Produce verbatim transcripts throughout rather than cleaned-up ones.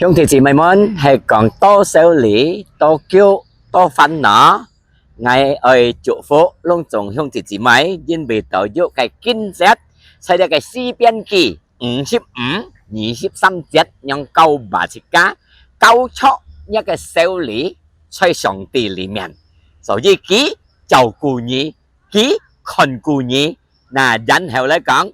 兄弟姊妹們，係講到愁慮、到憂、到煩惱，𠊎愛祝福攏總兄弟姊妹，因為到有个經節，在這个詩篇記五十五、二十三節，樣教𠊎自家，交出若个愁慮在上帝裡面，所以佢照顧你，佢看顧你。那然後來講，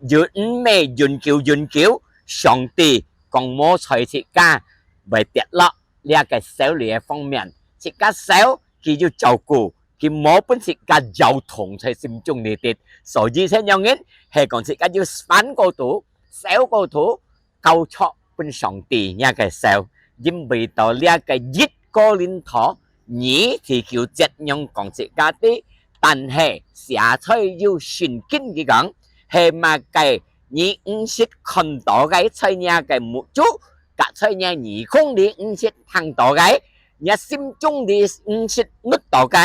有毋係永久永久，上帝講無在自家會跌落這个愁慮个方面，自家愁，佢有照顧，佢無分自家搖動在心中裡底。所以這樣人，係講自家有煩過度、愁過度，交出分上帝若个愁，因為到這个一哥林多二第九節樣講自家知，但係寫在有聖經佢講，係麼个你毋識看到个在若个目珠，甲在若耳空裡毋識聽到个，若心中裡毋識摸到个，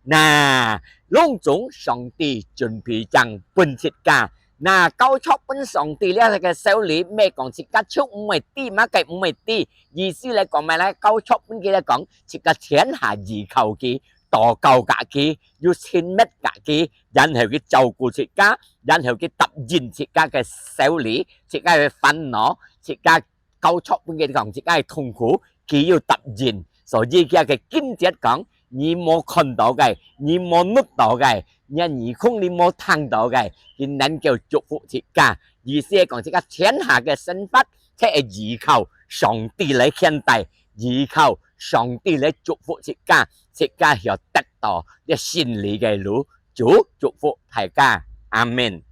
那攏總上帝準備正分自家。那交出分上帝這个愁慮，毋係講自家就毋會知，麼个毋會知。意思來講，麼个交出分佢來講，自家全下依靠佢，禱告甲佢，有親密甲佢，然後佢照顧自家，然後佢答應自家个愁慮，自家个煩惱，自家交出分佢講，自家个痛苦，佢有答應。所以佢个經節講，你無看到个，你無摸到个，你耳空裡無聽到个，佢能夠祝福自家。意思係講，自家全下个生活，就係依靠上帝來牽帶，依靠上帝來祝福自家，自家曉得到這勝利个路。主祝福大家，阿們。